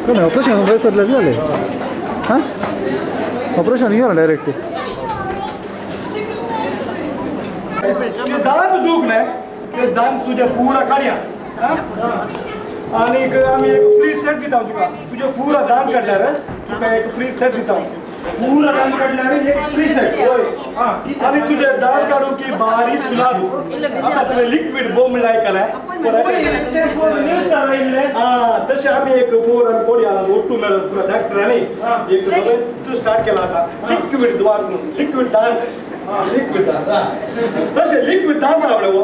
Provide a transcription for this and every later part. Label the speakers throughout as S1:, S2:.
S1: कोण ऑपरेशन वयसरले जालें हां ऑपरेशन गेला डायरेक्ट
S2: दांत दूख न्हय ते दांत तुजे पुरा काडया आनीक आमी एक फ्री सेट दिता तुका तुजे पुरा दांत काडल्यार तुका एक फ्री सेट दिता पुरा दांत काडल्यार एक फ्री सेट हय आनी तुजे दांत काडू की बारीक सुलाद आतां तुवें लिक्वीड बोम लायकलें हां तशें आमी एक पोर आमी कोडी आला ओट्टू मेळून पुरा डॉक्टरांनी एक तूं स्टार्ट केला आतां लिक्वीड द्वार म्हणून लिक्वीड दांत लिक्विड दांत तशें लिक्विड दांत आवडे हो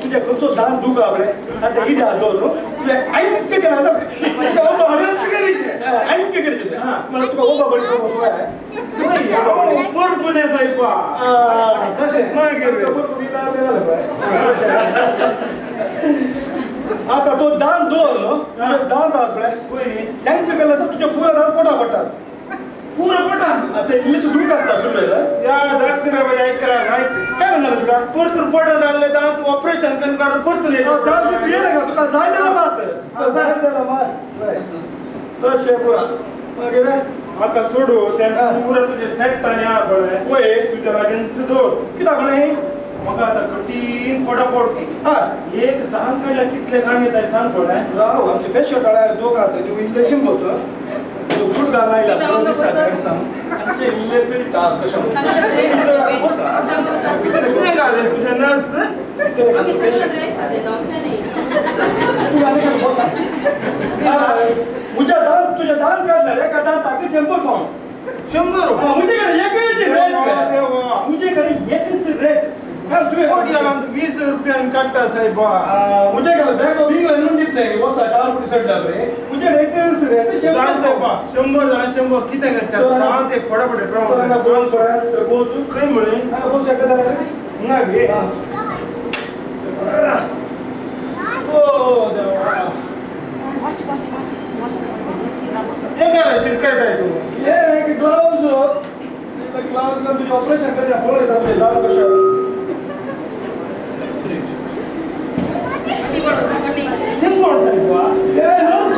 S2: तुजे खंयचो दांत दूख आवडे आतां इड्या दवर न्हू तुवें आंक केला आंक करीत म्हणल्यार तुका ओबा बडी समज तशें मागीर आतां तो दांत दवर न्हू दांत आहा पळय तांकां केलें आसा तुजे पुरा दांत पोटा पडटात पुरा पोटा आतां इल्लीशी दूख आसता सुरवेक
S3: या डॉक्टर
S2: काय जालें तुका
S3: परतून पोटात जाल्ले दांत ऑपरेशन करून काडून परतून
S2: दांत पियेना तुका जाय जाल्यार मात जाय जाल्यार मात तशें पुरा मागीर
S3: आतां सोडू तेन्ना पुरा तुजें सेट आनी आहा पळय
S2: वय
S3: तुज्या लागींच दवर
S2: कित्याक म्हणून
S3: म्हाका आतां कठीण पटापट एक दांत काडल्यार कितले काम येता सांग पळय
S2: राव आमचे पेशंट काडल्यार दोग आतां तूं इल्लें बस सूट घालून आयला बरो दिसता सांग आमचे इल्ले पिडटा कशें
S3: कितें घालें तुजें नर्स
S2: म्हज्या दांत तुज्या दांत काडल्यार एका दांताक 100 पावंड
S3: 100
S2: म्हजे कडेन एकच रेट म्हजे कडेन एकच रेट तुवें
S3: 20 रुपयान काडटा साहेब
S2: म्हजे कडेन बँक ऑफ इंग्लंड म्हणून दितलें वर्सा 4 कोटी सडल्या बरें म्हजे कडेन एकच रेट
S3: 100 100 जाल्यार 100 कितें करचें दांत एक फटाफट
S2: बोसू
S3: खंय म्हणून
S2: बोसू एका जाल्यार
S3: ना गे ओ देवा हे काय शिरकायताय तूं
S2: हे एक ग्लावज ग्लावज तुजें ऑपरेशन करया पळयता तुजें दांत कशें
S3: कोण साहेब
S2: हे नर्स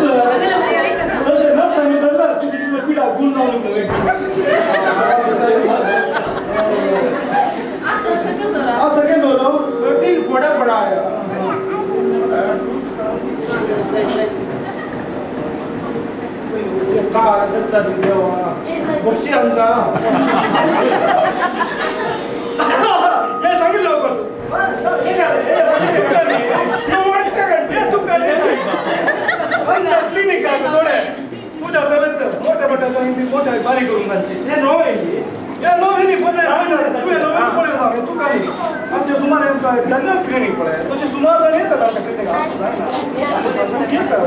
S2: तशें नर्स सांगितलं जाल्यार तुजी इतलो पिडा गुण जावन सेकंड दवर
S3: कठीण पडा पडा काय करता देवा बक्षी आमकां
S2: हे सांगितलं लवकर आमच्या क्लिनिक आतां थोडे तुज्या जालें मोठ्या मोठ्या मोठ्या बारीक करून घालची
S3: हे नवें
S2: हे नवें न्ही पडलें तुवें नवें पळयलां हें तुका न्ही आमचे सुमार जनरल क्लिनीक पळय तशें सुमार जाण येतात आमच्या क्लिनिकाक येता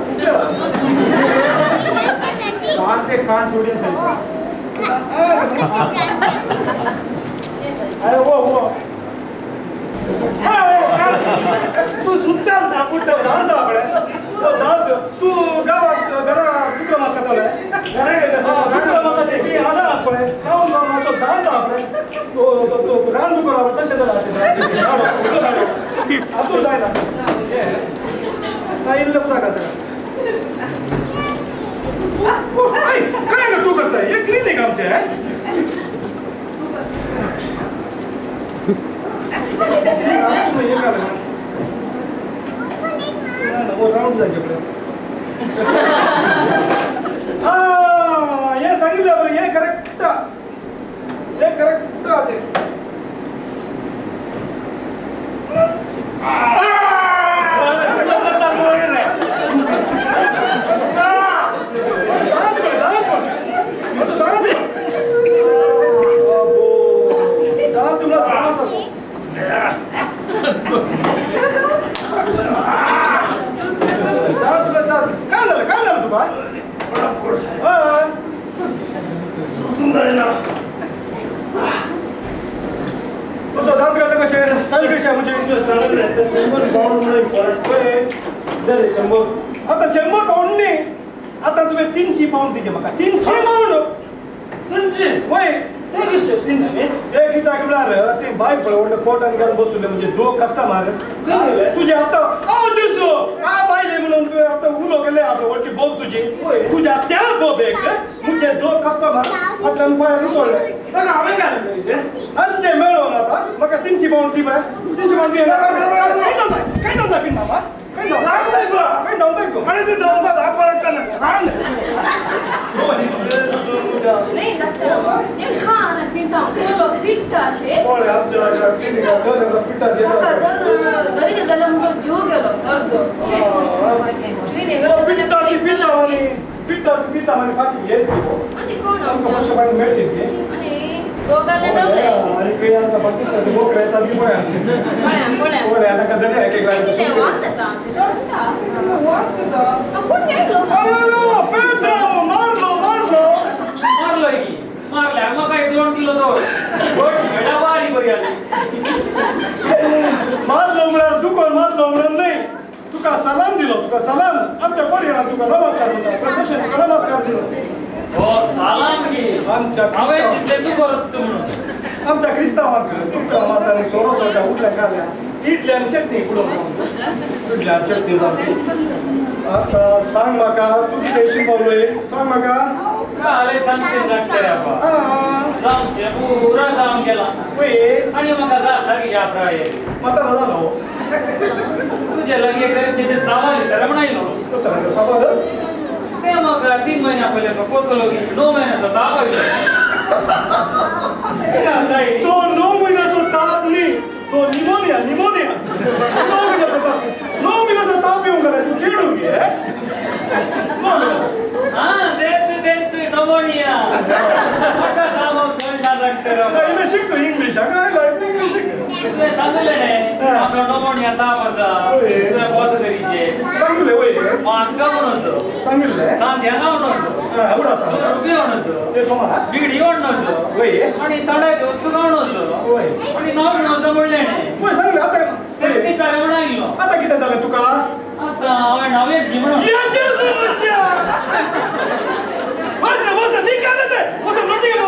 S3: कान ते कान सोडून साहेब अरे वो वो
S2: तूं सुद्दां दांत आपले दांत तूं गांवाक घरा कुत्रो मास खाताले कुत्रो मासाचे ती हाडा पळय खावन खावन मातसो दांत आपले रान दुकर आपले तशें जालां आसूं जायना हें इल्लें उदक घालता काय गे तूं करताय हें क्लिनीक आमचें राउंड जायचे पळय आं हें सांगिल्लें बरें हें करेक्ट हें करेक्ट आहा तें दांत पळय दांत पळय दांत दांत म्हणल्यार दांत आसा काय झालं काय झालं तुका कसो दांत काडले कशें स्टायल कशें म्हणजे
S3: 100 पावंड 100
S2: आतां 100 पावंड न्ही आतां तुवें 300 पावंड दिजे म्हाका 300 पावंड 300 वय
S3: ते कशे 300
S2: ते कित्याक म्हळ्यार ते बाय पळय व्हडले कोटान घालून बसले म्हणजे दो कस्टमर तुजे आतां हांव दिसो आ बायले म्हणून तुवें आतां उलो केले आपले व्हडली बोब तुजी तुज्या त्या बोबेक मुगे दो कस्टमर फाटल्यान पांय उसळ्ळे
S3: ताका हांवें घातले
S2: आमचे मेळोन आतां म्हाका 300 पावंड दी बाय 300 पावंड दी काय धांवताय काय धांवताय पिन मामा काय धांवताय काय धांवताय तूं
S3: आनी ते धांवतात आपणाक रांग
S4: नहीं डॉक्टर ये खाना पीता पूरा पिट्टा शे
S2: कोळे आमच्या क्लिनिकात दर पिट्टा शे
S4: दरीचे जाल्यार मुगो जीव गेलो अर्दो
S2: पिट्टा शी पिट्टा मानी पिट्टा शी पिट्टा मानी फाटी येत
S4: आनी कोण
S2: आमकां मातशें पाणी मेळटीत गे
S4: आनी दोगांले दवरले
S2: आनी खंय आतां पाकिस्तानी बोकरे येतात ती पळया
S4: पळया
S2: पळया ताका दर्या एक एक लागले
S4: वास येता
S2: वास येता
S4: कोण गेलो
S2: अरे पेद्रो मारलो मारलो
S5: मारलो की मारल्या म्हाका 2 किलो दवर वेडा बारी बरी आली
S2: मारलो म्हळ्यार दुकोन मारलो म्हणून न्हय तुका सलाम दिलो तुका सलाम आमच्या कोरियनान तुका नमस्कार म्हणटा प्रदर्शन तुका नमस्कार दिलो
S5: हो सलाम की
S2: आमच्या
S5: हांवें चिंतलें तूं करत तूं म्हणून
S2: आमच्या क्रिस्तांवांक तुका मासांनी सोरो सोडटा उरल्या खाल्या इडली आनी चटणी फुडोवन इडली आनी चटणी जावची आतां सांग म्हाका तूं कितें येशी पावलोय सांग म्हाका
S5: हांवें सांगचें डॉक्टर आपा जावचें पुरा जावन गेला
S2: पळय
S5: आनी म्हाका जाता की ह्या प्राय
S2: म्हातारो जालो
S5: तुजे लागीं तेजें सवाल सर म्हण आयलो
S2: कसो सवाल
S5: ते म्हाका 3 म्हयन्या पयलें तो कसलो की 9 म्हयन्याचो ताप आयलो
S2: तो 9 म्हयन्याचो ताप न्ही तो निमोनिया निमोनिया 9 म्हयन्याचो ताप 9 म्हयन्याचो ताप येवंक जाय तूं चेडूं गे 9 म्हयन्याचो
S5: हां तेच तेच नमोनिया म्हाका सांगूंक कळना डॉक्टर
S2: हांवें शिकतो इंग्लीश हांगा आयला इंग्लीश शिक
S5: तुवें सांगलें न्ही म्हाका नमोनिया ताप आसा तुवें बोध करीचें
S2: सांगलें वय
S5: मास्कां म्हणून
S2: सांगिल्लें
S5: तांतयां म्हणून
S2: आवड आसा
S5: रुपया म्हणून
S2: ते सोमा
S5: बिडी म्हणून
S2: वय
S5: आनी तणाचे वस्तू म्हणून
S2: वय
S5: आनी नांव म्हणून म्हणलें न्ही
S2: वय सांगलें आतां
S5: ते सारें म्हणून आयलो
S2: आतां कितें जालें तुका
S5: आतां हांवें नांवें घे म्हणून
S2: बस बस निकाल दे बस नोटिंग